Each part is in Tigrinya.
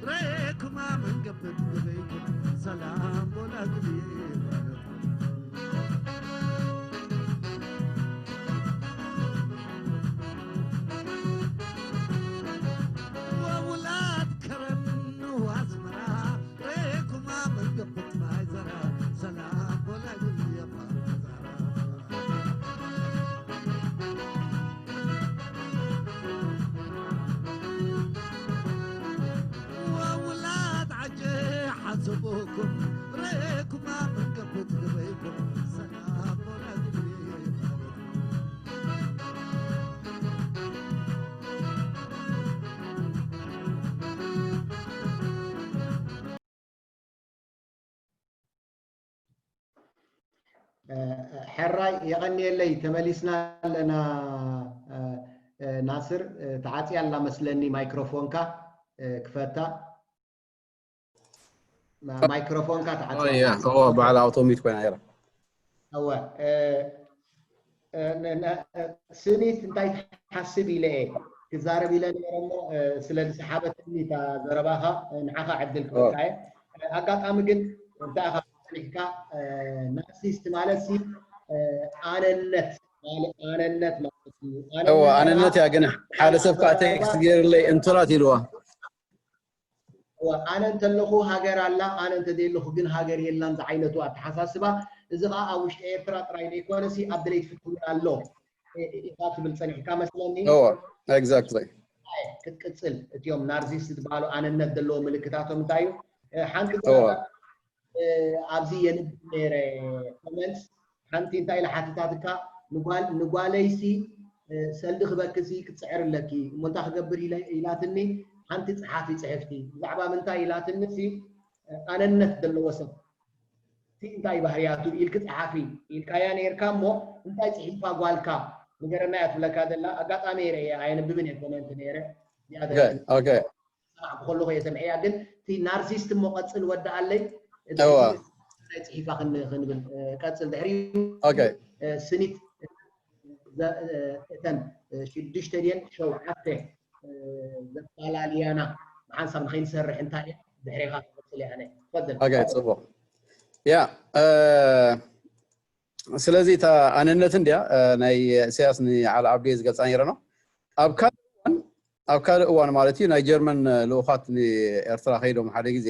ሬኩማ መንገብት ግበይኩም ሰላም ወላግሊ ወውላድ ከረም ንዋዝመራ ሬኩማ መንገብት ማይዘራ ሰላም ወላግሊ የፋዘራ ወውላድ ዓጀ ሓሰቦኩም ሬኩማ መንገብት ግበይኩም ሰላም ወላግሊ ሕራይ የቐንየለይ። ተመሊስና ኣለና። ናስር፣ ተዓፅያ ኣላ መስለኒ ማይክሮፎንካ። ክፈታ። ማይክሮፎንካ ተዓፅያ። በዓል ኣውቶሚት ኮይና ነራ። እወ። ስኒት እንታይ ትሓስብ ኢለ እየ ክዛረብ ኢለ ነረ እሞ፣ ስለ ዝሰሓበትኒ እታ ዘረባኻ ንዓኻ ዕድል ክበካ እየ። ኣጋጣሚ ግን እንታይ ኢኻ ጸኒሕካ? ናርሲስት ማለት ሲ ኣነነት ኣነነት ማለት እዩ። እወ ኣነነት እያ። ግን ሓደ ሰብ ከዓ ቴክስት ገይርለይ እንቱራት ኢልዋ። ኣነ እንተለኹ ሃገር ኣላ፣ ኣነ እንተዘየለኹ ግን ሃገር የላን ዝዓይነቱ ኣተሓሳስባ። እዚ ከዓ ኣብ ውሽጢ ኤርትራ ጥራይ ዘይኮነሲ ኣብ ደለይቲ ፍትሒ እውን ኣሎ ኢኻ ትብል ጸኒሕካ መስለኒ። እወ exactly። ክትቅጽል እቲኦም ናርሲስት ዝበሃሉ ኣነነት ዘለዎ ምልክታቶም እንታይ እዩ? ሓንቲ ኣብዚ የንብብ ነይረ ኮመንት ሓንቲ እንታይ ኢላ ሓቲታትካ ንጓል ንጓለይሲ ሰልዲ ክበክሲ ክትፅዕር ኣለኪ እሞ እንታይ ክገብር ኢላትኒ ሓንቲ ፀሓፊ ፅሕፍቲ ብዛዕባ ምንታይ ኢላትኒ ሲ ኣነነት ዘለዎ ሰብ እቲ እንታይ ባህርያቱ ኢልክ ፀሓፊ ኢልካያ ነይርካ እሞ እንታይ ፅሒፋ ጓልካ ንገረና እያ ትብለካ ዘላ ኣጋጣሚ ረ ኣየንብብን እየ ኮመንት ነይረ okay ሰማዕኩ ከለኹ እየ ሰምዐያ ግን እቲ ናርሲስት እሞ ቀፅል ወዳኣለይ ፅሒፋ ክንብል ቀፅል ድሕሪ ስኒት እተን ሽዱሽተ ድየን ሸውዓተ ዘባላልያና ብሓንሳብ ንኸይንሰርሕ እንታይ እያ ድሕሬኻ ክቕፅል እያ ኣነ ትፈል ፅቡቕ ያ ስለዚ እታ ኣነነት እንድያ ናይ እስያስ ንዓል ዓብዲ ዝገልፃ ነይረ ነው ኣብ ካልእ እዋን ማለት እዩ ናይ ጀርመን ልኡኻት ንኤርትራ ከይዶም ሓደ ግዜ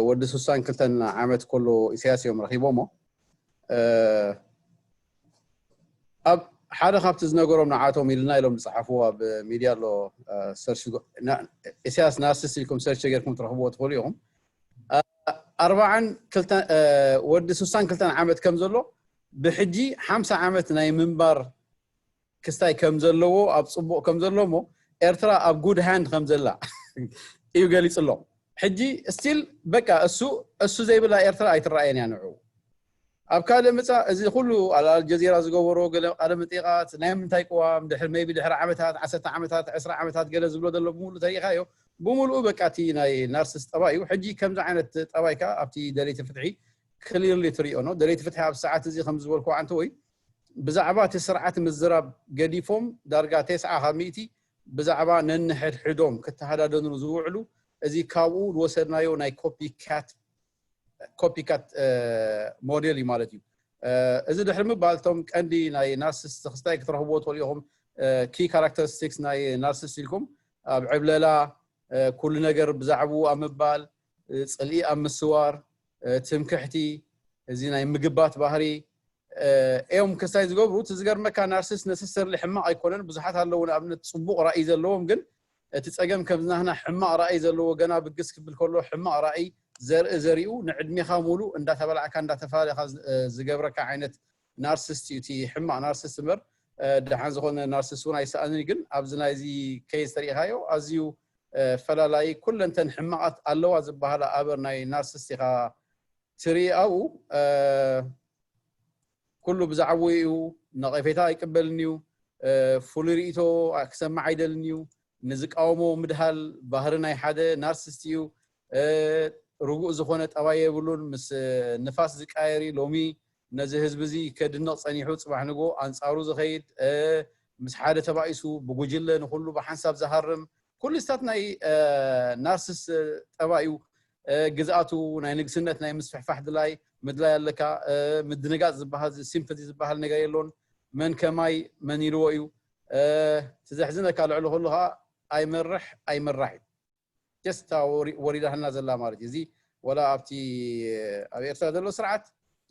ወዲ ስሳን ክልተን ዓመት ከሎ ኢሳያስ እዮም ረኺቦሞ ኣብ ሓደ ካብቲ ዝነገሮም ንዓቶም ኢልና ኢሎም ዝፀሓፍዎ ኣብ ሚድያ ኣሎ ኢሳያስ ናርሲስት ኢልኩም ሰርች ጌርኩም ትረኽብዎ ትኽእሉ ኢኹም ኣርባዓን ወዲ ስሳን ክልተን ዓመት ከም ዘሎ ብሕጂ ሓምሳ ዓመት ናይ ምንባር ክስታይ ከም ዘለዎ ኣብ ፅቡቕ ከም ዘሎ እሞ ኤርትራ ኣብ good hand ከም ዘላ እዩ ገሊፁ ኣሎ ሕጂ still በቃ እሱ እሱ ዘይብላ ኤርትራ ኣይትረኣየን እያ ንዑ ኣብ ካልእ ምፃእ እዚ ኩሉ ኣልጀዚራ ዝገበሮ ገለ ቃለ መጠይቓት ናይ ምንታይ ቅዋም ድሕሪ maybe ድሕሪ ዓመታት ዓሰርተ ዓመታት ዕስራ ዓመታት ገለ ዝብሎ ዘሎ ብምሉእ ተሪኢኻዮ ብምሉኡ በቃ እቲ ናይ ናርሲስት ጠባይ እዩ ሕጂ ከምዚ ዓይነት ጠባይ ከዓ ኣብቲ ደለይቲ ፍትሒ clearly ትሪኦ ነው ደለይቲ ፍትሒ ኣብ ሰዓት እዚ ከም ዝበልኩ ኣንተ ወይ ብዛዕባ እቲ ስርዓት ምዝራብ ገዲፎም ዳርጋ ተስዓ ካብ ሚእቲ ብዛዕባ ነንሕድሕዶም ክተሃዳደኑ ዝውዕሉ እዚ ካብኡ ዝወሰድናዮ ናይ copycat copycat model እዩ ማለት እዩ እዚ ድሕሪ ምባል እቶም ቀንዲ ናይ ናርሲስት ክስታይ ክትረኽብዎ ትኽእሉ ኢኹም key characteristics ናይ ናርሲስት ኢልኩም ኣብ ዕብለላ ኩሉ ነገር ብዛዕባኡ ኣብ ምባል ፅልኢ ኣብ ምስዋር ትምክሕቲ እዚ ናይ ምግባት ባህሪ እዮም ክስታይ ዝገብሩ እቲ ዝገርመካ ናርሲስት necessarily ሕማቕ ኣይኮነን ብዙሓት ኣለዉ ንኣብነት ፅቡቕ ራእይ ዘለዎም ግን እቲ ፀገም ከምዚ ናህና ሕማቕ ራእይ ዘለዎ ገና ብግስ ክብል ከሎ ሕማቕ ራእይ ዘርኢ ዘሪኡ ንዕድሜኻ ሙሉእ እንዳተበላዕካ እንዳተፈላለኻ ዝገብረካ ዓይነት ናርሲስት እዩ እቲ ሕማቕ ናርሲስት እምበር ደሓን ዝኾነ ናርሲስት እውን ኣይሰኣንን ግን ኣብዚ ናይዚ case ተሪኢኻዮ ኣዝዩ ፈላላይ ኩለንተን ሕማቓት ኣለዋ ዝበሃላ ኣበር ናይ ናርሲስት ኢኻ ትርኢ ኣብኡ ኩሉ ብዛዕባኡ እዩ ነቐፌታ ኣይቅበልን እዩ ፍሉይ ርእቶ ክሰማዕ ኣይደልን እዩ ንዝቃወሞ ምድሃል ባህሪ ናይ ሓደ ናርሲስት እዩ ርጉእ ዝኾነ ጠባይ የብሉን ምስ ንፋስ ዝቃየር እዩ ሎሚ ነዚ ህዝቢ እዚ ከድንቕ ጸኒሑ ጽባሕ ንጎ ኣንጻሩ ዝኸይድ ምስ ሓደ ተባኢሱ ብጉጅለ ንኹሉ ብሓንሳብ ዝሃርም ኩሉ ስታት ናይ ናርሲስ ጠባይ እዩ። ግዝኣቱ ናይ ንግስነት ናይ ምስፍሕፋሕ ድላይ ምድላይ ኣለካ። ምድንጋፅ ዝበሃል፣ ሲምፐቲ ዝበሃል ነገር የለውን። መን ከማይ መን ኢልዎ እዩ። እቲ ዘሕዝነካ ልዕሊ ኩሉ ከዓ ኣይመርሕ ኣይመራሕ እዩ። ጀስታ ወሪዳህልና ዘላ ማለት እዩ። እዚ ወላ ኣብቲ ኣብ ኤርትራ ዘሎ ስርዓት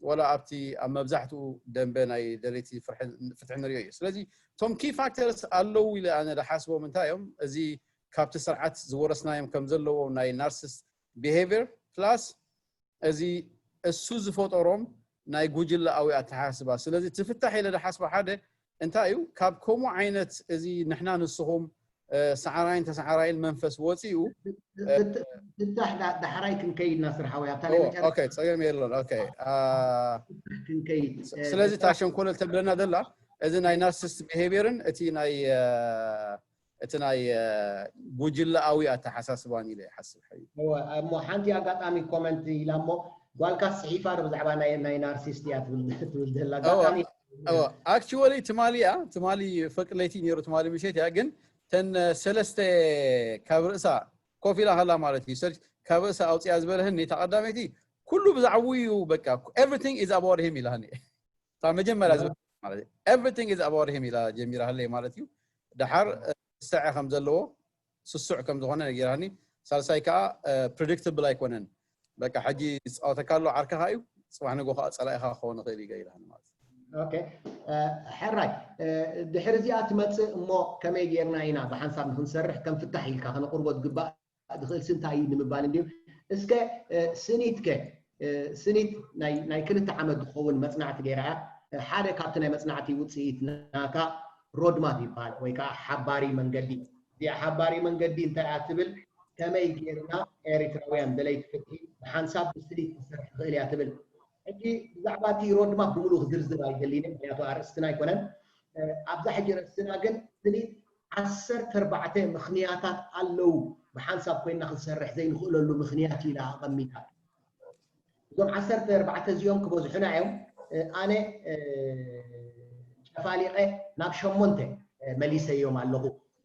ወላ ኣብቲ ኣብ መብዛሕትኡ ደንበ ናይ ደለይቲ ፍትሒ ንሪኦ እዩ። ስለዚ እቶም ኪ ፋክተርስ ኣለዉ ኢለ ኣነ ዝሓስቦም እንታይ እዮም? እዚ ካብቲ ስርዓት ዝወረስናዮም ከም ዘለዎ ናይ ናርሲስ ቢሄቪር ፕላስ እዚ እሱ ዝፈጠሮም ናይ ጉጅለኣዊ ኣተሓሳስባ። ስለዚ ትፍታሕ ኢለ ዝሓስቦ ሓደ እንታይ እዩ? ካብ ከምኡ ዓይነት እዚ ንሕና ንስኹም ሰዓራይን ተሰዓራይን መንፈስ ወፂኡ ፍታሕ ዳሕራይ ክንከይድና ስርሓዊ ኣብታ ጸገም የለን። ክንከይድ ስለዚ እታ ሸንኮለል ተብለና ዘላ እዚ ናይ ናርሲስት ቢሄቪርን እቲ ናይ እቲ ናይ ጉጅለኣዊ ኣተሓሳስባን ኢለ ይሓስብ። እሞ ሓንቲ ኣጋጣሚ ኮመንት ኢላ እሞ ጓልካ ስሒፋ ዶ ብዛዕባ ናይ ናርሲስት እያ ትብል ዘላ ኣጋጣሚ ኣክቹዋሊ ትማሊ እያ ትማሊ ፍርቂ ለይቲ ነይሩ ትማሊ ምሸት እያ ግን ተን ሰለስተ ካብ ርእሳ ኮፍ ኢላ ከላ ማለት እዩ ሰርች ካብ ርእሳ ኣውፅያ ዝበለህኒ እታ ቀዳመይቲ ኩሉ ብዛዕቡ እዩ በቃ everything is about him ኢላኒ እታ መጀመርያ ዝበለ ማለት everything is about him ኢላ ጀሚራህለይ ማለት እዩ ደሓር ስዐ ከም ዘለዎ ስሱዕ ከም ዝኾነ ነጊራኒ ሳልሳይ ከዓ ፕሪዲክትብል ኣይኮነን በቃ ሕጂ ዝፃወተካ ኣሎ ዓርክኻ እዩ ፅባሕ ንጎ ከዓ ፀላኢኻ ክኸውን ይኽእል እዩ ኢላኒ ማለት ሕራይ ድሕሪ እዚኣ ትመፅእ እሞ ከመይ ጌርና ኢና ብሓንሳብ ንክንሰርሕ ከም ፍታሕ ኢልካ ከነቅርቦ ዝግባእ ዝኽእል ስንታይ እዩ ንምባል እንድዩ እስከ ስኒት ከ ስኒት ናይ ክልተ ዓመት ዝኸውን መፅናዕቲ ገይራ ሓደ ካብቲ ናይ መፅናዕቲ ውፅኢት ናታ ሮድማፕ ይበሃል ወይ ከዓ ሓባሪ መንገዲ እዚኣ ሓባሪ መንገዲ እንታይ እያ ትብል ከመይ ጌርና ኤሪትራውያን ደለይቲ ፍትሒ ብሓንሳብ ብስኒት ክሰርሕ ይኽእል እያ ትብል ሕጂ ብዛዕባ እቲ ሮድማፕ ብምሉእ ክዝርዝር ኣይደሊነ ምክንያቱ ኣርእስትና ኣይኮነን ኣብዛ ሕጂ ርእስና ግን ስኒት ዓሰርተ ኣርባዕተ ምኽንያታት ኣለዉ ብሓንሳብ ኮይና ክንሰርሕ ዘይንኽእለሉ ምኽንያት ኢላ ኣቐሚጣ እዞም ዓሰርተ ኣርባዕተ እዚኦም ክበዝሑና እዮም ኣነ ጨፋሊቐ ናብ ሸሞንተ መሊሰዮም ኣለኹ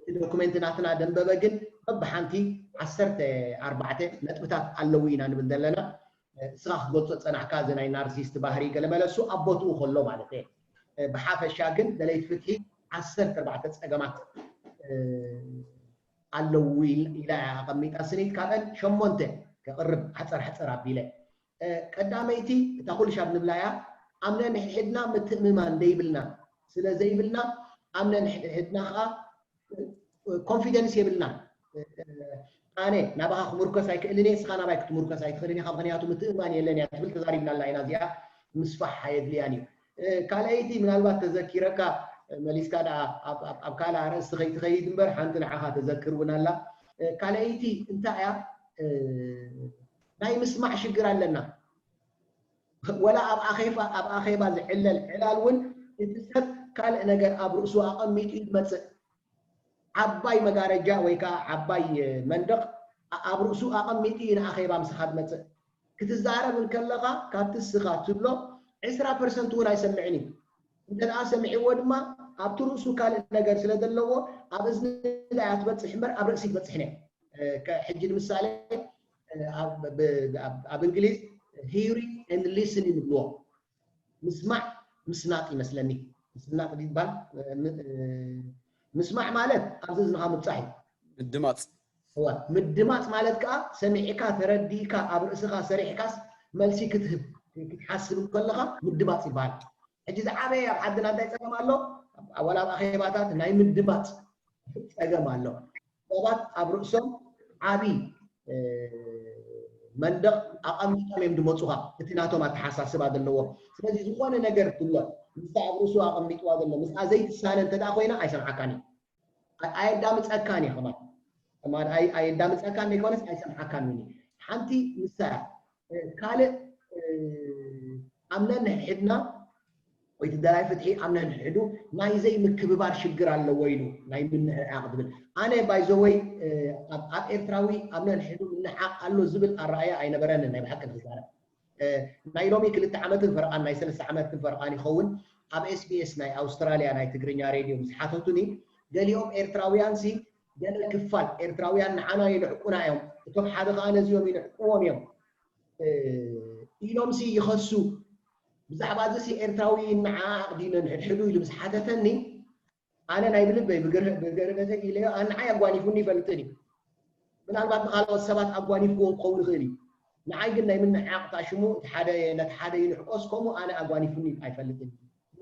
እቲ ዶኩመንት ናትና ደንበበ ግን በብሓንቲ ዓሰርተ ኣርባዕተ ነጥብታት ኣለዉ ኢና ንብል ዘለና እስኻ ክገልፆ ዝፀናሕካ እዚ ናይ ናርሲስት ባህሪ ገለመለ እሱ ኣብ ቦትኡ ከሎ ማለት እየ ብሓፈሻ ግን ደለይቲ ፍትሒ ዓሰርተ ኣርባዕተ ፀገማት ኣለዉ ኢላ እያ ኣቐሚጣ ስኒት ካብአን ሸሞንተ ከቕርብ ሓፀር ሓፀር ኣቢለ ቀዳመይቲ እታ ኩልሻብ ንብላ እያ ኣምነ ንሕድሕድና ምትእምማን ዘይብልና ስለ ዘይብልና ኣምነ ንሕድሕድና ከዓ ኮንፊደንስ የብልና ኣነ ናባኻ ክምርከስ ኣይክእልን እየ ስኻ ናባይ ክትምርከስ ኣይትኽእልን ኢኻ ምክንያቱ ምትእማን የለን እያ ትብል ተዛሪብናላ ኢና እዚኣ ምስፋሕ ኣየድልያን እዩ ካልኣይቲ ምናልባት ተዘኪረካ መሊስካ ደኣ ኣብ ካልእ ኣርእስቲ ከይትኸይድ እምበር ሓንቲ ንዓኻ ተዘክር እውን ኣላ ካልኣይቲ እንታይ እያ ናይ ምስማዕ ሽግር ኣለና ወላ ኣብ ኣኼባ ኣብ ኣኼባ ዝዕለል ዕላል እውን እቲ ሰብ ካልእ ነገር ኣብ ርእሱ ኣቐሚጡ እዩ ዝመፅእ ዓባይ መጋረጃ ወይ ከዓ ዓባይ መንደቕ ኣብ ርእሱ ኣቐሚጡ እዩ ንኣኼባ ምሳኻ ዝመፅእ ክትዛረብ እንከለኻ ካብቲ እስኻ ትብሎ ዕስራ ፐርሰንት እውን ኣይሰምዕን እዩ እንተ ደኣ ሰሚዕዎ ድማ ኣብቲ ርእሱ ካልእ ነገር ስለ ዘለዎ ኣብ እዝኒ ዳያ ትበፅሕ እምበር ኣብ ርእሲ ትበፅሕን እያ ሕጂ ንምሳሌ ኣብ እንግሊዝ hearing and listening ይብልዎ ምስማዕ ምስናጥ ይመስለኒ ምስናጥ ይባል ምስማዕ ማለት ኣብዚ እዝንኻ ምብፃሕ እዩ ምድማፅ ምድማፅ ማለት ከዓ ሰሚዕካ ተረዲእካ ኣብ ርእስኻ ሰሪሕካስ መልሲ ክትህብ ክትሓስብ ከለካ ምድማፅ ይበሃል ሕጂ ዝዓበየ ኣብ ዓድና እንታይ ፀገም ኣሎ ወላ ኣብ ኣኼባታት ናይ ምድማፅ ፀገም ኣሎ ሰባት ኣብ ርእሶም ዓብይ መንደቕ ኣቐሚጦም እዮም ድመፁኻ እቲ ናቶም ኣተሓሳስባ ዘለዎ ስለዚ ዝኾነ ነገር ትብሎ ምስታ ኣብ ርእሱ ኣቐሚጥዋ ዘሎ ምስኣ ዘይትሳነ እንተ ኮይና ኣይሰምዓካን እዩ ኣየዳምፀካን እየ ከማን ከማን ኣየዳምፀካን ዘይኮነስ ኣይሰምዓካን እዩ ሓንቲ ንሳ ካልእ ኣብ ነንሕድና ወይ እቲ ደላይ ፍትሒ ኣብ ነንሕዱ ናይ ዘይምክብባር ሽግር ኣለዎ ኢሉ ናይ ምንዕዓቕ ዝብል ኣነ ባይዘወይ ኣብ ኤርትራዊ ኣብ ነንሕዱ ምንዓቕ ኣሎ ዝብል ኣረኣያ ኣይነበረንን ናይ ብሓቂ ንዛረብ ናይ ሎሚ ክልተ ዓመትን ፈረቓን ናይ ሰለስተ ዓመትን ፈረቓን ይኸውን ኣብ ኤስቢኤስ ናይ ኣውስትራልያ ናይ ትግርኛ ሬድዮ ምስ ሓተቱኒ ገሊኦም ኤርትራውያን ሲ ገለ ክፋል ኤርትራውያን ንዓና ይንዕቁና እዮም፣ እቶም ሓደ ከኣ ነዚኦም ይንዕቅዎም እዮም ኢሎምሲ ይኸሱ። ብዛዕባ እዚሲ ኤርትራዊ ይነዓቕ ድዩ ነንሕድሕዱ ኢሉ ምስ ሓተተኒ፣ ኣነ ናይ ብልበይ ብገርህበተይ ኢለዮ። ኣንዓይ ኣጓኒፉኒ ይፈልጥን እዩ። ምናልባት ንካልኦት ሰባት ኣጓኒፍዎም ክኸውን ይኽእል እዩ። ንዓይ ግን ናይ ምንዕዓቕ ታሽሙ እቲ ሓደ ነቲ ሓደ ይንዕቆስ ከምኡ ኣነ ኣጓኒፉኒ ኣይፈልጥን።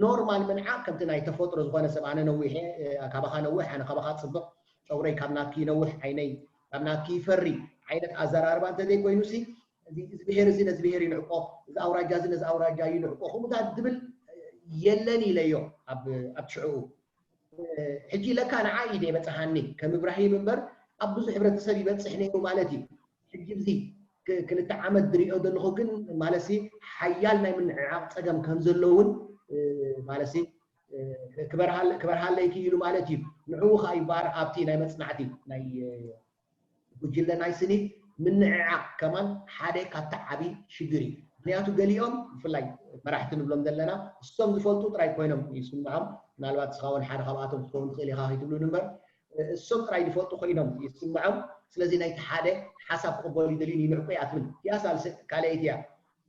ኖርማል ምንዓቕ ከምቲ ናይ ተፈጥሮ ዝኾነ ሰብ ኣነ ነዊሕ ካባኻ ነዊሕ ኣነ ካባኻ ፅብቕ ጨጉረይ ካብ ናትኪ ይነውሕ ዓይነይ ካብ ናትኪ ይፈሪ ዓይነት ኣዘራርባ እንተዘይኮይኑ ሲ እዚ ብሄር እዚ ነዚ ብሄር ይንዕቆ እዚ ኣውራጃ እዚ ነዚ ኣውራጃ ይንዕቆ ከምኡታት ዝብል የለን ኢለዮ ኣብ ሽዕኡ ሕጂ ለካ ንዓይ ኢደ በፅሃኒ ከም እብራሂም እምበር ኣብ ብዙሕ ሕብረተሰብ ይበፅሕ ነይሩ ማለት እዩ። ሕጂ እዚ ክልተ ዓመት ዝሪኦ ዘለኹ ግን ማለሲ ሓያል ናይ ምንዕዓቕ ፀገም ከም ዘለውን ማለሲ ክበርሃለይ ክኢሉ ማለት እዩ። ንዕኡ ከዓ ይበሃር ኣብቲ ናይ መፅናዕቲ ናይ ጉጅለ ናይ ስኒት ምንዕዓቕ ከማን ሓደ ካብቲ ዓብዪ ሽግር እዩ። ምክንያቱ ገሊኦም ብፍላይ መራሕቲ ንብሎም ዘለና እሶም ዝፈልጡ ጥራይ ኮይኖም ይስምዖም። ምናልባት ንስኻ እውን ሓደ ካብኣቶም ክትኸውን ትኽእል ኢኻ ከይትብሉኒ እምበር እሶም ጥራይ ዝፈልጡ ኮይኖም ይስምዖም። ስለዚ ናይቲ ሓደ ሓሳብ ክቕበሉ ይደልዩን ይንዕቁ እያ ትብል እቲኣ ካልኣይቲ እያ።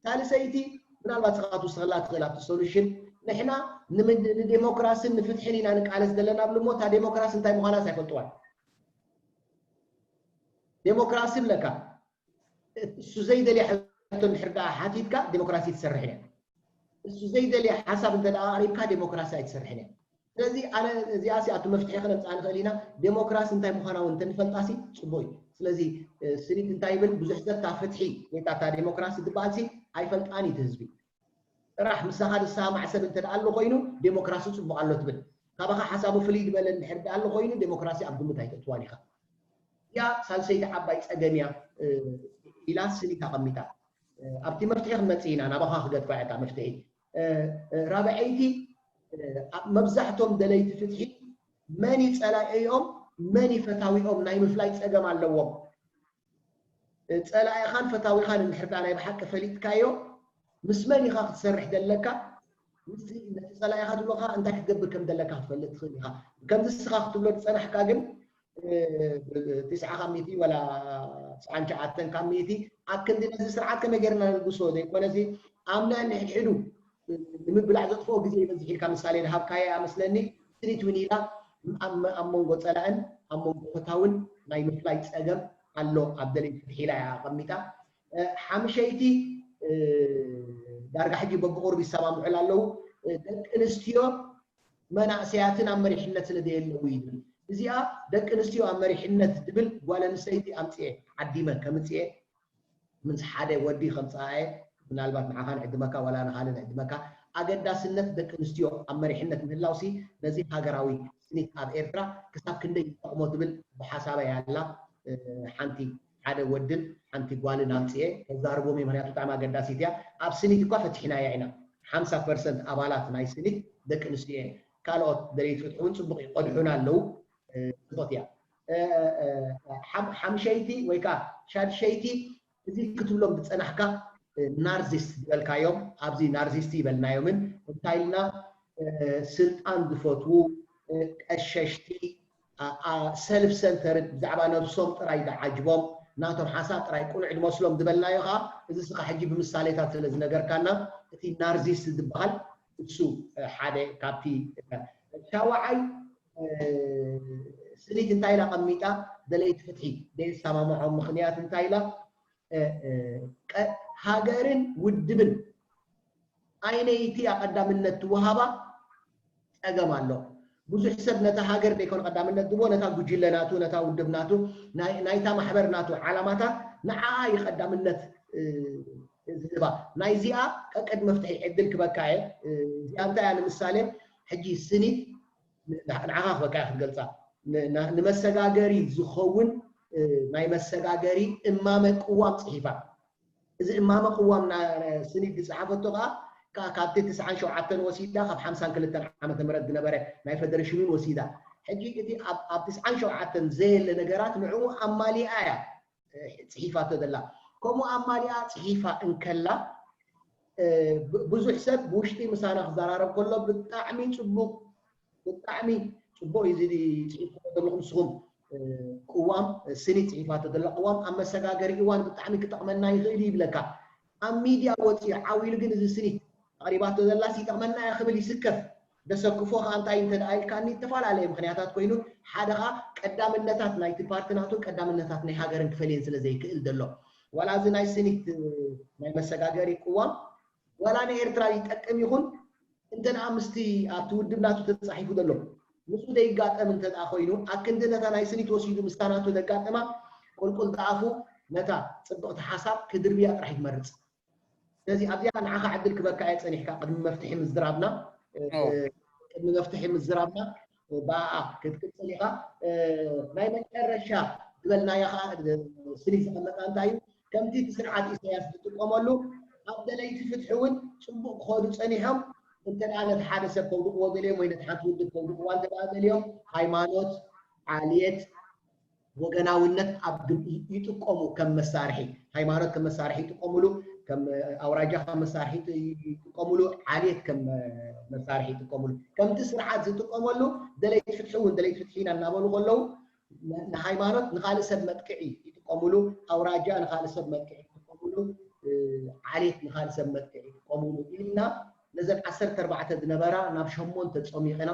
ሳልሰይቲ ምናልባት ንስኻ ክትውስኸላ ትኽእል ኣብቲ ሶሉሽን ንሕና ንዴሞክራስን ንፍትሕን ኢና ንቃለስ ዘለና ብልሞ እታ ዴሞክራሲ እንታይ ምዃናስ ኣይፈልጥዋን። ዴሞክራሲ ብለካ እሱ ዘይደልያ ሕቶ እንድሕር ደኣ ሓቲትካ ዴሞክራሲ ትሰርሕ እያ። እሱ ዘይደልያ ሓሳብ እንተ ደኣ ኣቕሪብካ ዴሞክራሲ ኣይትሰርሕን እያ። ስለዚ ኣነ እዚኣ ሲ ኣብቲ መፍትሒ ክነምፅኣ ንኽእል ኢና። ዴሞክራሲ እንታይ ምዃና እውን እንተንፈልጣ ሲ ፅቡቅ እዩ። ስለዚ ስኒት እንታይ ይብል ብዙሕ ሰብ እታ ፍትሒ ወይ እታ ዴሞክራሲ ትበሃል ሲ ኣይፈልጣን እዩ እቲ ህዝቢ። ጥራሕ ምሳኻ ዝሰማማዕ ሰብ እንተ ኣሎ ኮይኑ ዴሞክራሲ ፅቡቅ ኣሎ ትብል። ካባኻ ሓሳቡ ፍልይ ዝበለ እንድሕር ኣሎ ኮይኑ ዴሞክራሲ ኣብ ግምት ኣይተእትዋን ኢኻ። እዚኣ ሳልሰይቲ ዓባይ ፀገም እያ ኢላ ስኒት ኣቐሚጣ። ኣብቲ መፍትሒ ክንመፅእ ኢና፣ ናባኻ ክገድፋ እያ እታ መፍትሒ። ራብዐይቲ መብዛሕቶም ደለይቲ ፍትሒ መን እዩ ፀላኢኦም መን እዩ ፈታዊኦም ናይ ምፍላይ ፀገም ኣለዎም። ፀላኢኻን ፈታዊኻን እንድሕር ደኣ ናይ ብሓቂ ፈሊጥካዮ ምስ መን ኢኻ ክትሰርሕ ዘለካ ምስቲ ነቲ ፀላኢኻ ትብሎ ከዓ እንታይ ክትገብር ከም ዘለካ ክትፈልጥ ትኽእል ኢኻ። ከምዚ ንስኻ ክትብሎ ዝፀናሕካ ግን ትስዓ ካብ ሚእቲ ወላ ትስዓን ትሽዓተን ካብ ሚእቲ ኣብ ክንዲ ነዚ ስርዓት ከመይ ጌርና ነልግሶ ዘይኮነሲ ኣብ ናይ ንሕድሕዱ ንምብላዕ ዘጥፍኦ ግዜ ይበዝሕ ኢልካ ምሳሌ ዝሃብካዮ እያ መስለኒ። ስኒት እውን ኢላ ኣብ መንጎ ፀላእን ኣብ መንጎ ፈታውን ናይ ምፍላይ ፀገም ኣሎ ኣብ ደለይቲ ፍትሒ ኢላ እያ ኣቐሚጣ። ሓምሸይቲ ዳርጋ ሕጂ በብቑሩብ ይሰማምዑላ ኣለዉ። ደቂ ኣንስትዮ መናእሰያትን ኣብ መሪሕነት ስለ ዘየለዉ ይብል። እዚኣ ደቂ ኣንስትዮ ኣብ መሪሕነት ዝብል ጓል ኣንስተይቲ ኣምፅኤ ዓዲመ ከምፅኤ ምስ ሓደ ወዲ ከምፅኣየ ምናልባት ንዓኻ ንዕድመካ ዋላ ንኻልእ ንዕድመካ ኣገዳስነት ደቂ ኣንስትዮ ኣብ መሪሕነት ምህላውሲ ነዚ ሃገራዊ ስኒት ኣብ ኤርትራ ክሳብ ክንደይ ይጠቕሞ ትብል ብሓሳበይ ኣላ። ሓንቲ ሓደ ወድን ሓንቲ ጓልን ኣምፅኤ ከዛርቦም እየ። ምክንያቱ ብጣዕሚ ኣገዳሲት እያ። ኣብ ስኒት እኳ ፈቲሕናያ ኢና። ሓምሳ ፐርሰንት ኣባላት ናይ ስኒት ደቂ ኣንስትዮ እየን። ካልኦት ደለይቲ ፍትሒ እውን ፅቡቅ ይቀድሑና ኣለዉ። ፅቡቅ እያ። ሓምሸይቲ ወይ ከዓ ሻድሸይቲ እዚ ክትብሎም ዝፀናሕካ ናርዚስት ዝበልካዮም ኣብዚ ናርዚስት ይበልናዮምን እንታይ ኢልና ስልጣን ዝፈትዉ ቀሸሽቲ ሰልፍ ሰንተርድ ብዛዕባ ነብሶም ጥራይ ዝዓጅቦም ናቶም ሓሳብ ጥራይ ቁኑዕ ዝመስሎም ዝበልናዮ ከዓ እዚ ስኻ ሕጂ ብምሳሌታት ስለ ዝነገርካና እቲ ናርዚስት ዝበሃል እሱ ሓደ ካብቲ ሻውዓይ ስኒት እንታይ ኢላ ቀሚጣ ደለይቲ ፍትሒ ዘይሰማምዖም ምኽንያት እንታይ ኢላ ሃገርን ውድብን ኣይነይቲ ቀዳምነት ትወሃባ ፀገም ኣሎ። ብዙሕ ሰብ ነታ ሃገር ዘይኮነ ቀዳምነት ዝቦ ነታ ጉጅለ ናቱ ነታ ውድብ ናቱ ናይታ ማሕበር ናቱ ዓላማታት ንዓኣ እዩ ቀዳምነት ዝህባ። ናይዚኣ ቀቅድ መፍትሒ ዕድል ክበካ እየ። እዚኣ እንታይ እያ ንምሳሌ ሕጂ ስኒት ንዓኻ ክበካ እያ ክትገልፃ ንመሰጋገሪ ዝኸውን ናይ መሰጋገሪ እማመ ቅዋም ፅሒፋ። እዚ እማመ ቅዋም ስኒት ዝፀሓፈቶ ከዓ ካብቲ ትስዓን ሸውዓተን ወሲዳ ካብ ሓምሳን ክልተን ዓመተ ምህረት ዝነበረ ናይ ፈደሬሽኑን ወሲዳ። ሕጂ እቲ ኣብ ትስዓን ሸውዓተን ዘየለ ነገራት ንዕኡ ኣማሊኣ እያ ፅሒፋቶ ዘላ። ከምኡ ኣማሊኣ ፅሒፋ እንከላ ብዙሕ ሰብ ብውሽጢ ምሳና ክዘራረብ ከሎ ብጣዕሚ ፅቡቅ ብጣዕሚ ፅቡቅ እዩ እዚ ፅሒፍኩሞ ዘለኹም ንስኹም ቅዋም፣ ስኒት ፅሒፋቶ ዘላ ቅዋም ኣብ መሰጋገሪ እዋን ብጣዕሚ ክጠቕመና ይኽእል እዩ ይብለካ። ኣብ ሚድያ ወፂኡ ዓው ኢሉ ግን እዚ ስኒት ኣቕሪባቶ ዘላስ ይጠቕመና እያ ክብል ይስከፍ። ዘሰክፎ ከዓ እንታይ እንተ ደኣ ኢልካኒ፣ ዝተፈላለየ ምኽንያታት ኮይኑ፣ ሓደ ከዓ ቀዳምነታት ናይቲ ፓርቲ ናቱን ቀዳምነታት ናይ ሃገርን ክፈልየን ስለ ዘይክእል ዘሎ፣ ዋላ እዚ ናይ ስኒት ናይ መሰጋገሪ ቅዋም ዋላ ንኤርትራ ይጠቅም ይኹን እንተ ደኣ ምስቲ ኣብቲ ውድብ ናቱ ተጻሒፉ ዘሎ ምስኡ ዘይጋጠም እንተ ደኣ ኮይኑ፣ ኣክንዲ ነታ ናይ ስኒት ወሲዱ ምስታ ናቱ ዘጋጠማ ቁልቁል ተኣፉ ነታ ጽብቕቲ ሓሳብ ክድርብያ ጥራሕ እዩ ዝመርጽ። ስለዚ ኣብዚኣ ንዓኻ ዕድል ክበካ እየ ጸኒሕካ ቅድሚ መፍትሒ ምዝራብና እ፣ ኦ። ቅድሚ መፍትሒ ምዝራብና እ፣ ብኣኣ ክትቅጽል ኢኻ። እ፣ ናይ መጨረሻ ዝበልናዮ ኸኣ እ፣ ስኒ ዘቐመጣ እንታይ እዩ? ከምቲ እቲ ስርዓት ኢሳያስ ዝጥቀመሉ ኣብ ደለይቲ ፍትሒ እውን ጽቡቕ ክኸዱ ጸኒሖም እንተ ደኣ ነቲ ሓደ ሰብ ከውድቕዎ ደልዮም ወይ ነቲ ሓንቲ ውድብ ከውድቕዋ እንተ ደኣ ደልዮም ሃይማኖት፣ ዓልየት፣ ወገናውነት ኣብ ግብ ይጥቀሙ ከም መሳርሒ፣ ሃይማኖት ከም መሳርሒ ይጥቀሙሉ፣ ከም ኣውራጃ ከም መሳርሒ ይጥቀሙሉ፣ ዓሌት ከም መሳርሒ ይጥቀሙሉ። ከምቲ ስርዓት ዝጥቀመሉ ደለይቲ ፍትሒ እውን ደለይቲ ፍትሒ ኢና እናበሉ ከለዉ ንሃይማኖት ንኻልእ ሰብ መጥቅዒ ይጥቀሙሉ፣ ኣውራጃ ንኻልእ ሰብ መጥቅዒ ይጥቀሙሉ፣ ዓሌት ንኻልእ ሰብ መጥቅዒ ይጥቀሙሉ ኢልና ነዘን ዓሰርተ ኣርባዕተ ዝነበራ ናብ ሸሞንተ ጾሚቕና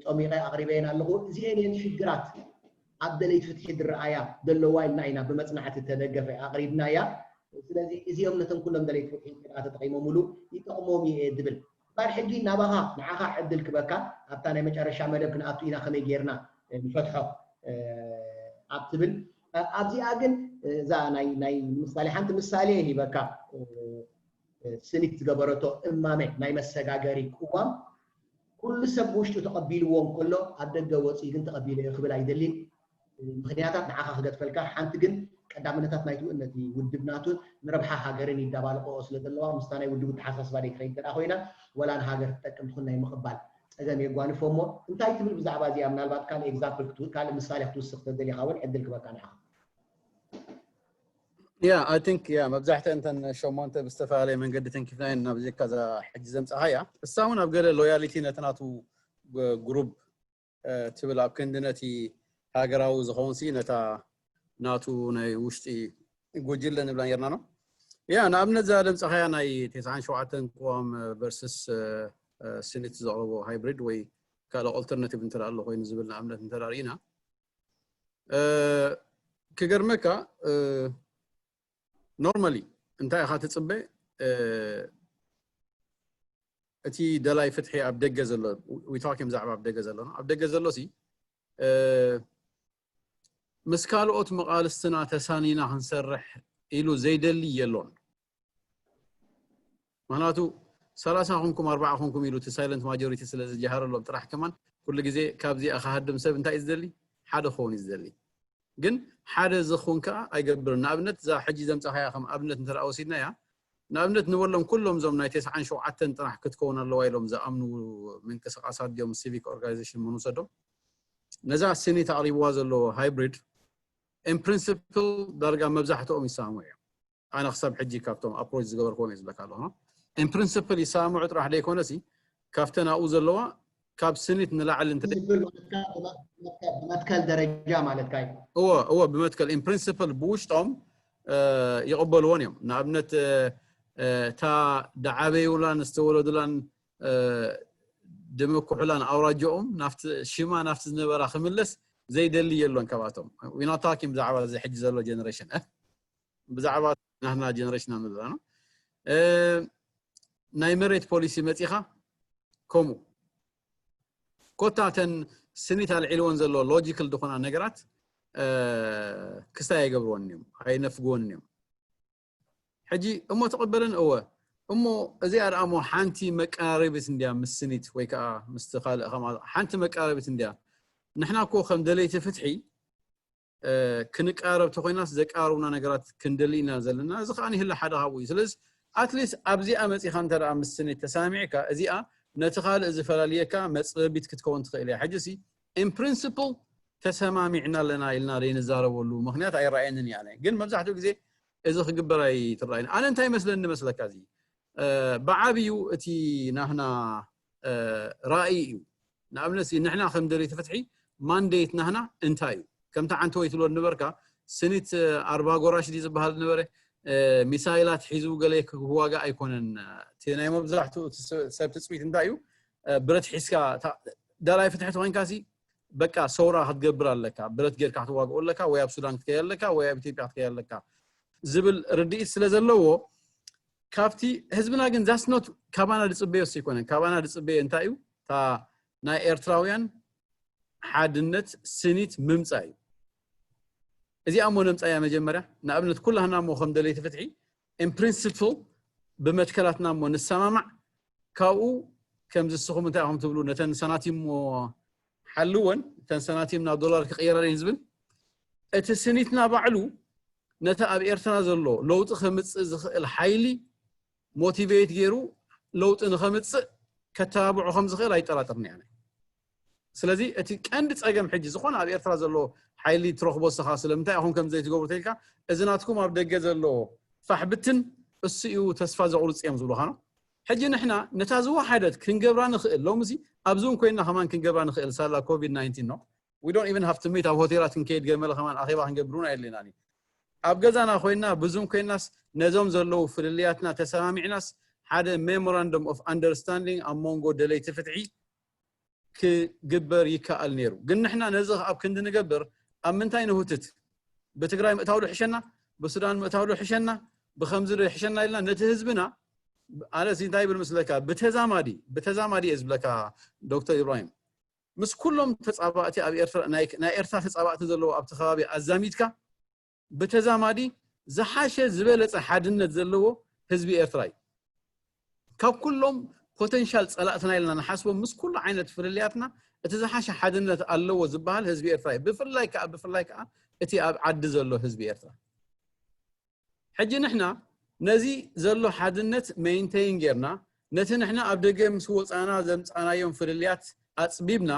ጸሚቐ ኣቕሪበየን ኣለኹ። እዚኤን እየን ሽግራት ኣብ ደለይቲ ፍትሒ ዝረኣያ ዘለዋ ኢልና ኢና ብመጽናዕቲ ተደገፈ ኣቕሪብናያ። ስለዚ እዚኦም ነቶም ኩሎም ደለይቲ ፍትሒ እንተ ደኣ ተጠቒሞምሉ ይጠቕሞም እየ ዝብል። እምበኣር ሕጂ ናባኻ ንዓኻ ዕድል ክበካ ኣብታ ናይ መጨረሻ መደብ ክንኣቱ ኢና ከመይ ጌርና ንፈትሖ ኣብ ትብል ኣብዚኣ ግን እዛ ናይ ናይ ምሳሌ ሓንቲ ምሳሌ ሂበካ ስኒት ዝገበረቶ እማመ ናይ መሰጋገሪ ቅዋም ኩሉ ሰብ ብውሽጡ ተቐቢልዎ እንከሎ ኣብ ደገ ወፂኡ ግን ተቐቢለዮ ክብል ኣይደልን። ምኽንያታት ንዓኻ ክገድፈልካ ሓንቲ ግን ቀዳምነታት ናይቲ ውእነት ውድብ ናቱ ንረብሓ ሃገርን ይዳባልቆኦ ስለ ዘለዋ ምስታ ናይ ውድቡ ተሓሳስባ ደይ ትኸይድ ተደኣ ኮይና ወላ ንሃገር ትጠቅም ትኹን ናይ ምቕባል ፀገም የጓንፎ እሞ እንታይ ትብል ብዛዕባ እዚኣ ምናልባት ካልእ ኤግዛምፕል ካልእ ምሳሌ ክትውስኽ ተደሊኻ እውን ዕድል ክበካ ንዓኻ። Yeah, I think yeah, መብዛሕትአን እተን ሸሞንተ ብዝተፈላለየ መንገዲ ተንኪፍናየን ናብ ዜካ እዛ ሕጂ ዘምጻኻያ እሳ እውን ኣብ ገለ ሎያሊቲ ነቲ ናቱ ግሩፕ ትብል ኣብ ክንዲ ነቲ ሃገራዊ ዝኸውን ሲ ነታ ናቱ ናይ ውሽጢ ጉጅለ ንብላ ነርና ነው። ያ ንኣብነት እዛ ዘምጻኻያ ናይ ተስዓን ሸውዓተን ቅዋም ቨርስስ ስኒት ዘቕረቦ ሃይብሪድ ወይ ካልእ ኦልተርናቲቭ እንተ ኣሎ ኮይኑ ዝብል ንኣብነት እንተ ርኢና ክገርመካ ኖርማሊ እንታይ ኢኻ ትፅበ እቲ ደላይ ፍትሒ ኣብ ደገ ዘሎ ዊታኪም ዛዕባ ኣብ ደገ ዘሎ ኣብ ደገ ዘሎ ሲ ምስ ካልኦት መቃልስትና ተሳኒና ክንሰርሕ ኢሉ ዘይደሊ የሎን ምክንያቱ ሰላሳ ኮንኩም ኣርባዓ ኮንኩም ኢሉ እቲ ሳይለንት ማጆሪቲ ስለ ዝጀሃረሎም ጥራሕ ከማን ኩሉ ግዜ ካብዚኣ ክሃድም ሰብ እንታይ እዩ ዝደሊ ሓደ ክኸውን እዩ ዝደሊ ግን ሓደ ዝኹን ከዓ ኣይገብርን ንኣብነት እዛ ሕጂ ዘምፃኻያ ከም ኣብነት እንተ ወሲድናያ ንኣብነት ንበሎም ኩሎም እዞም ናይ ተስዓን ሸውዓተን ጥራሕ ክትከውን ኣለዋ ኢሎም ዝኣምኑ ምንቅስቃሳት ድዮም ሲቪክ ኦርጋናይዜሽን ምንውሰዶም ነዛ ስኒት ኣቕሪብዋ ዘለዎ ሃይብሪድ in principle ዳርጋ መብዛሕትኦም ይሰማሙ እዮም ኣነ ክሳብ ሕጂ ካብቶም ኣፕሮች ዝገበርክዎም እየ ዝበካ ኣለኹ in principle ይሰማምዑ ጥራሕ ዘይኮነሲ ካብተን ኣብኡ ዘለዋ ካብ ስኒት ንላዕሊ እንተ ብመትከል ደረጃ ማለትካ እዩ እወ እወ ብመትከል in principle ብውሽጦም ይቕበልዎን እዮም ንኣብነት እታ ደዓበዩላን ዝተወለዱላን ድምኩሑላን ኣውራጃኦም ናፍቲ ሽማ ናፍቲ ዝነበራ ክምለስ ዘይደሊ የሎን ካብኣቶም ዊናታኪም ብዛዕባ እዚ ሕጂ ዘሎ ጀነሬሽን ብዛዕባ ናህና ጀነሬሽን ንብላ ነው ናይ መሬት ፖሊሲ መፂኻ ከምኡ ኮታ ተን ስኒት ኣልዒልዎን ዘሎ ሎጂካል ዝኾና ነገራት ክስታይ ኣይገብርዎን እዮም ኣይነፍግዎን እዮም ሕጂ እሞ ተቐበለን እወ እሞ እዚኣ ደኣ እሞ ሓንቲ መቀራረቢት እንድያ ምስ ስኒት ወይ ከዓ ምስቲ ካልእ ከማ ሓንቲ መቀራረቢት እንድያ ንሕና እኮ ከም ደለይቲ ፍትሒ ክንቀራረብ ተኮይናስ ዘቀራርቡና ነገራት ክንደሊ ኢና ዘለና እዚ ከዓ ይህለ ሓደ ካብኡ እዩ ስለዚ ኣትሊስት ኣብዚኣ መፂኻ እንተ ምስ ስኒት ተሳሚዕካ እዚኣ ነቲ ካልእ ዝፈላልየካ መፅበቢት ክትከውን ትኽእል እያ ሕጂ ሲ in principle ተሰማሚዕና ኣለና ኢልና ዘይንዛረበሉ ምክንያት ኣይረኣየንን እያ ግን መብዛሕትኡ ግዜ እዚ ክግበር ኣይትረኣይን ኣነ እንታይ ይመስለኒ መስለካ እዚ ብዓብዩ እቲ ናህና ራእይ እዩ ንኣብነት ንሕና ከም ደለይቲ ፍትሒ ማንዴት ናህና እንታይ እዩ ከምቲ ዓንተወይ ትብሎ ነበርካ፣ ስኒት ኣርባ ጎራሽ ድዩ ዝበሃል ነበረ፣ ሚሳይላት ሒዙ ገለ ክዋጋእ ኣይኮነን። እቲ ናይ መብዛሕትኡ ሰብ ትፅቢት እንታይ እዩ? ብረት ሒዝካ፣ ዳላይ ፍትሒ ተኮይንካ ሲ በቃ ሰውራ ክትገብር ኣለካ፣ ብረት ጌርካ ክትዋግኦ ኣለካ፣ ወይ ኣብ ሱዳን ክትከይ ኣለካ፣ ወይ ኣብ ኢትዮጵያ ክትከይ ኣለካ ዝብል ርድኢት ስለ ዘለዎ፣ ካብቲ ህዝብና ግን that's not ካባና ዝፅበዮ ኣይኮነን። ካባና ዝፅበዮ እንታይ እዩ? እታ ናይ ኤርትራውያን ሓድነት ስኒት ምምፃእ እዩ። እዚኣ እሞ ነምፃያ መጀመርያ። ንኣብነት ኩላህና እሞ ከም ደለይቲ ፍትሒ in principle ብመትከላትና እሞ ንሰማማዕ። ካብኡ ከምዚ ንስኹም እንታይ ኢኹም ትብሉ? ነተን ሳናቲም እሞ ሓልወን፣ እተን ሳናቲም ናብ ዶላር ክቕየረን ዝብል፣ እቲ ስኒትና ባዕሉ ነቲ ኣብ ኤርትራ ዘሎ ለውጢ ከምፅእ ዝኽእል ሓይሊ ሞቲቬት ገይሩ ለውጢ ንኸምፅእ ከተባብዖ ከም ዝኽእል ኣይጠራጠርን እየ። ስለዚ እቲ ቀንዲ ፀገም ሕጂ ዝኾነ ኣብ ኤርትራ ዘሎ ሓይሊ ትረኽቦ ንስኻ፣ ስለምንታይ ኢኹም ከም ዘይትገብሩ ተልካ፣ እዚ ናትኩም ኣብ ደገ ዘሎ ፋሕ ብትን እሱ እዩ ተስፋ ዘቑርፅ እዮም ዝብሉኻ ነው። ሕጂ ንሕና ነታ ዝወሓደት ክንገብራ ንኽእል፣ ሎምዚ ኣብ ዙም ኮይና ከማን ክንገብራ ንኽእል፣ ሳላ ኮቪድ ናይንቲን ነው። We don't even have to meet፣ ኣብ ሆቴላት ክንከይድ ገመለ ከማን ኣኼባ ክንገብሩን ኣየድልየናን እዩ። ኣብ ገዛና ኮይና ብዙም ኮይናስ ነዞም ዘለዉ ፍልልያትና ተሰማሚዕናስ ሓደ memorandum of understanding ኣብ መንጎ ደለይቲ ፍትሒ ክግበር ይከኣል ነይሩ። ግን ንሕና ነዚ ኣብ ክንዲ ንገብር ኣብ ምንታይ ንሁትት? ብትግራይ ምእታው ዶ ሕሸና? ብሱዳን ምእታው ዶ ሕሸና? ብኸምዚ ዶ ሕሸና ኢልና ነቲ ህዝብና፣ ኣነስ እንታይ ይብል ምስለካ፣ ብተዛማዲ ብተዛማዲ እየ ዝብለካ ዶክተር ኢብራሂም፣ ምስ ኩሎም ተፃባእቲ ኣብ ኤርትራ፣ ናይ ናይ ኤርትራ ተፃባእቲ ዘለዉ ኣብቲ ከባቢ ኣዛሚድካ፣ ብተዛማዲ ዝሓሸ ዝበለፀ ሓድነት ዘለዎ ህዝቢ ኤርትራ እዩ። ካብ ኩሎም ፖተንሻል ፀላእትና ኢልና ንሓስቦም ምስ ኩሉ ዓይነት ፍልልያትና እቲ ዝሓሸ ሓድነት ኣለዎ ዝበሃል ህዝቢ ኤርትራ እዩ። ብፍላይ ከዓ ብፍላይ ከዓ እቲ ኣብ ዓዲ ዘሎ ህዝቢ ኤርትራ። ሕጂ ንሕና ነዚ ዘሎ ሓድነት ሜንቴን ጌርና፣ ነቲ ንሕና ኣብ ደገ ምስ ወፃና ዘምፃናዮም ፍልልያት ኣፅቢብና፣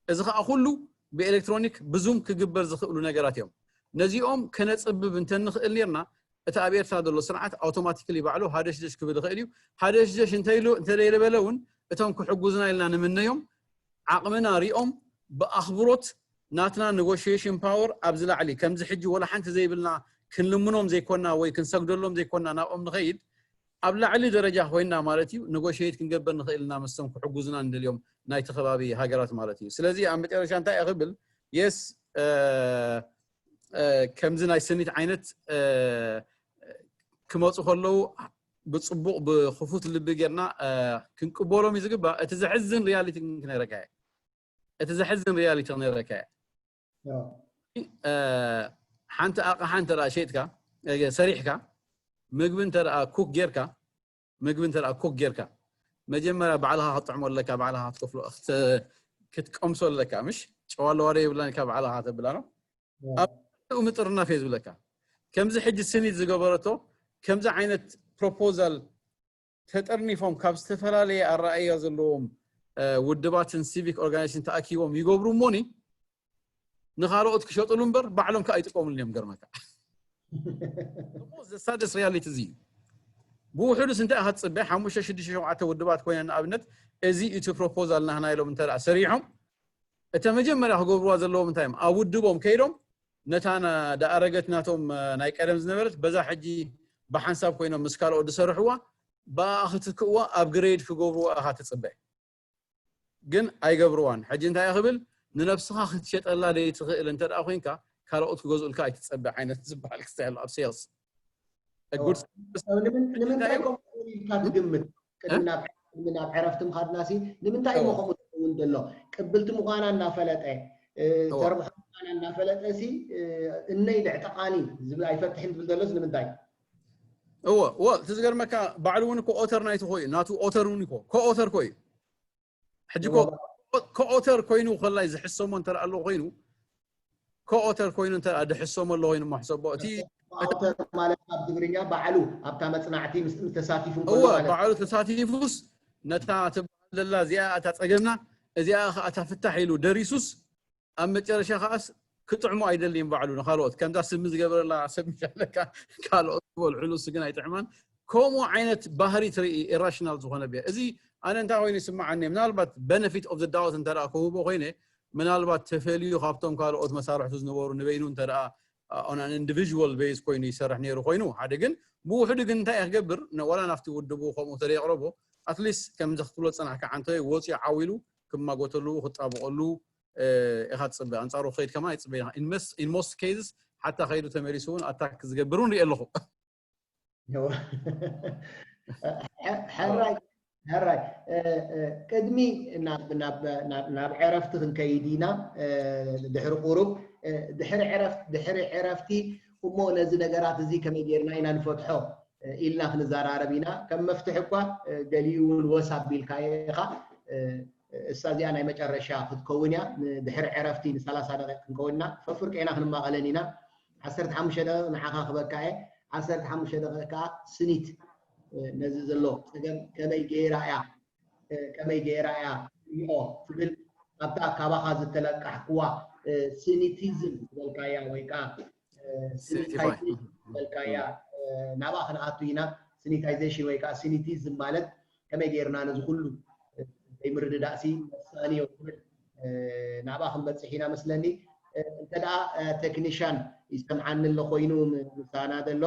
እዚ ከዓ ኩሉ ብኤሌክትሮኒክ ብዙም ክግበር ዝኽእሉ ነገራት እዮም። ነዚኦም ከነፅብብ እንተንኽእል ኔርና፣ እቲ ኣብ ኤርትራ ዘሎ ስርዓት ኣውቶማቲክሊ ባዕሉ ሃደሽደሽ ክብል ይኽእል እዩ። ሃደሽደሽ እንተይሉ እንተዘይበለ እውን እቶም ክሕጉዝና ኢልና ንምነዮም ዓቕምና ሪኦም ብኣኽብሮት ናትና ኔጎሽዬሽን ፓወር ኣብዚ ላዕሊ ከምዚ ሕጂ ወላ ሓንቲ ዘይብልና ክንልምኖም ዘይኮና ወይ ክንሰግደሎም ዘይኮና ናብኦም ንኸይድ ኣብ ላዕሊ ደረጃ ኮይና ማለት እዩ ኔጎሽዬት ክንገብር ንኽእል ኢና ምስቶም ክሕጉዙና እንደልዮም ናይቲ ከባቢ ሃገራት ማለት እዩ። ስለዚ ኣብ መጨረሻ እንታይ እየ ክብል የስ ከምዚ ናይ ስኒት ዓይነት ክመፁ ከለዉ ብፅቡቕ ብክፉት ልቢ ጌርና ክንቅበሎም እዩ ዝግባእ። እቲ ዘሕዝን ሪያሊቲ ግን ክነግረካ እየ። እቲ ዘሕዝን ሪያሊቲ ክነግረካ እየ። ሓንቲ ኣቕሓ እንተ ደኣ ሸይጥካ ሰሪሕካ ምግቢ እንተ ደኣ ኩክ ጌርካ ምግቢ እንተ ደኣ ኩክ ጌርካ መጀመርያ ባዕልኻ ክትጥዕሞ ኣለካ፣ ባዕልኻ ክትከፍሎ ክትቀምሶ ኣለካ። ምሽ ጨዋ ኣለዋ ዶ የብላን ኢልካ ባዕልኻ ተብላ ነው። ኣብኡ ምጥርናፍ እየ ዝብለካ። ከምዚ ሕጂ ስኒት ዝገበረቶ ከምዚ ዓይነት ፕሮፖዛል ተጠርኒፎም ካብ ዝተፈላለየ ኣረኣእያ ዘለዎም ውድባትን ሲቪክ ኦርጋናይዜሽን ተኣኪቦም ይገብሩ እሞኒ ንኻልኦት ክሸጥሉ እምበር ባዕሎም ከዓ ኣይጥቀሙሉ እዮም። ገርመካ ዘሳደስ ሪያሊቲ እዚ እዩ። ብውሕዱስ እንታይ ኢኻ ትፅበ? ሓሙሽተ ሽዱሽተ ሸውዓተ ውድባት ኮይነን ንኣብነት እዚ እቲ ፕሮፖዛል ናህና ኢሎም እንተ ሰሪሖም እተ መጀመርያ ክገብርዋ ዘለዎም እንታይ እዮም? ኣብ ውድቦም ከይዶም ነታ ዳኣረገት ናቶም ናይ ቀደም ዝነበረት በዛ ሕጂ ብሓንሳብ ኮይኖም ምስ ካልኦት ዝሰርሕዋ ብኣ ክትክእዋ ኣብ ግሬድ ክገብርዋ ኢኻ ትፅበ። ግን ኣይገብርዋን። ሕጂ እንታይ ክብል ንነብስኻ ክትሸጠላ ዘይትኽእል እንተ ደኣ ኮይንካ ካልኦት ክገዝኡልካ ኣይትፀበ ዓይነት ዝበሃል ክስታይ ኣሎ ኣብ ሴልስ። ንምንታይ ከምኡ ኢልካ ትግምት? ቅድሚ ናብ ዕረፍቲ ምኻድና ሲ ንምንታይ እሞ ከምኡ ትኸውን ዘሎ? ቅብልቲ ምዃና እናፈለጠ ተርብሖ ምዃና እናፈለጠ ሲ እነይ ልዕጠቓኒ ዝብል ኣይፈትሕን ዝብል ዘሎስ ንምንታይ? እወ እወ እቲ ዝገርመካ ባዕሉ እውን ኮ ኦተር ናይቲ ኮ እዩ ናቱ ኦተር እውን ኮ ኮ ኦተር ኮ እዩ ሕጂ ኮ ኦተር ኮይኑ ከላይ ዝሕሰሞ እንተ ኣሎ ኮይኑ ኮ ኦተር ኮይኑ እንተ ድሕሰሞ ኣሎ ኮይኑ ሞ ሕሰቦ እቲ ኦተር ማለት ኣብ ትግርኛ ባዕሉ ኣብታ መፅናዕቲ ምስ ተሳቲፉ እንከሎ ማለት ባዕሉ ተሳቲፉስ ነታ ትበሃል ዘላ እዚኣ እታ ፀገምና እዚኣ ከዓ እታ ፍታሕ ኢሉ ደሪሱስ ኣብ መጨረሻ ከዓስ ክጥዕሞ ኣይደልይን ባዕሉ ንካልኦት ከምዛ ስሚ ዝገበረላ ሰብ ምሻለካ ካልኦት ዝበልዕሉ እሱ ግን ኣይጥዕማን። ከምኡ ዓይነት ባህሪ ትርኢ ኢራሽናል ዝኾነ ብሄር እዚ ኣነ እንታይ ኮይኑ ይስምዓኒ ምናልባት benefit of the doubt እንተ ክህቦ ኮይነ ምናልባት ተፈልዩ ካብቶም ካልኦት መሳርሕቱ ዝነበሩ ንበይኑ እንተ ደኣ on an individual base ኮይኑ ይሰርሕ ነይሩ ኮይኑ ሓደ ግን ብውሕዱ ግን እንታይ ክገብር ዋላ ናብቲ ውድቡ ከምኡ ተደይቅረቦ at least ከምዚ ክትብሎ ዝጸናሕካ ዓንተ ወፂኡ ዓው ኢሉ ክማጎተሉ ክጣብቀሉ ኢኻ ትፅበ ኣንፃሩ ክኸይድ ከማ ይፅበ in most cases ሓታ ከይዱ ተመሊሱ እውን ኣታክ ዝገብር እውን ሪኤ ኣለኹ ሕራይ ሕራይ ቅድሚ ናብ ዕረፍቲ ክንከይድ ኢና ድሕሪ ቁሩብ ድሕሪ ዕረፍቲ እሞ ነዚ ነገራት እዚ ከመይ ጌርና ኢና ንፈትሖ ኢልና ክንዘራረብ ኢና ከም መፍትሒ እኳ ገሊኡ እውን ወስ ኣቢልካዮ ኢኻ እሳ እዚኣ ናይ መጨረሻ ክትከውን እያ ድሕሪ ዕረፍቲ ን30 ደቂቅ ክንከውን ኢና ፈፍርቀ ኢና ክንማቐለን ኢና ዓሰርተ ሓሙሽተ ደቂቅ ንዓኻ ክበካ እየ ዓሰርተ ሓሙሽተ ደቂቅ ከዓ ስኒት ነዚ ዘሎ ፀገም ከመይ ገይራ እያ ከመይ ገይራ እያ ሪኦ ትብል ኣብታ ካባኻ ዝተለቃሕክዋ ስኒቲዝም ዝበልካያ ወይ ከዓ ስኒታይዜሽን ዝበልካያ ናብኣ ክንኣቱ ኢና ስኒታይዜሽን ወይ ከዓ ስኒቲዝም ማለት ከመይ ገይርና ነዚ ኩሉ ዘይምርድዳእሲ መሳኒ ዮ ትብል ናብኣ ክንበፅሕ ኢና መስለኒ እንተ ደኣ ቴክኒሻን ይሰምዓኒ ኣሎ ኮይኑ ምሳና ዘሎ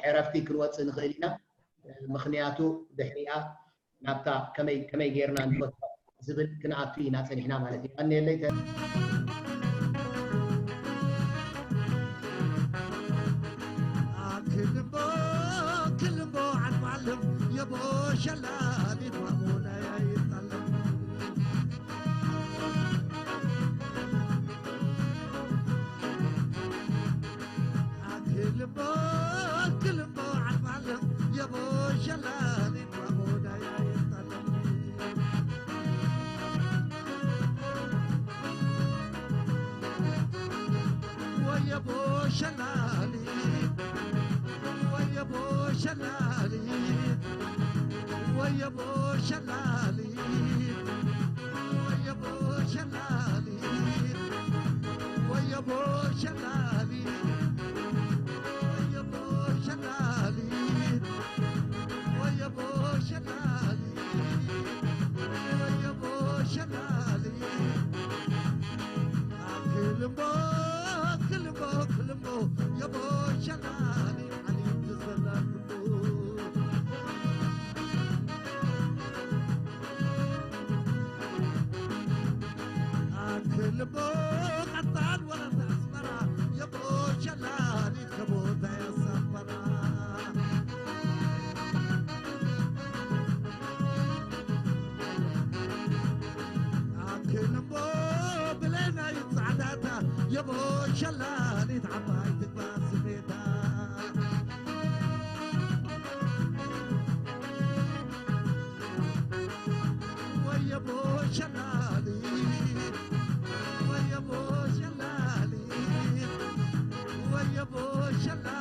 ዕረፍቲ ክንወፅእ ንኽእል ኢና ምኽንያቱ ድሕሪኣ ናብታ ከመይ ከመይ ጌርና ንፈትሖ ዝብል ክንኣቱ ኢና ጸኒሕና ማለት እዩ። ቀንየለይ ተ- ክልምቦ ክልምቦ ዓድማለም የቦ ሸላሊት ማሞናይ ኣይጣለም ክልምቦ ክልምቦ ዓድማለም የቦ ሸላሊት ማሞናይ ኣይጣለም ወየቦ ሸላሊት ወየቦ ሸላሊት ወየቦ ሸላሊት ወየቦ ሸላሊት ወየቦ ሸላሊት ወየቦ ሸላሊት ወየቦ ሸላሊት ወየቦ ሸላሊት ክልምቦ ክልምቦ ክልምቦ የቦ ሸላሊት ዓሊም ዝዘላልኩ ክልቦ ቀጣን ወረት ኣስመራ የቦ ሸላሊት ከቦታ ያሳፈራ ክልቦ ብለናይ ጻዕዳታ የቦ ሸላሊት ዓባይ ትግባር ስሜታ ወየቦ ሸላሊት ወየቦ ሸላሊት ወየቦ ሸላሊት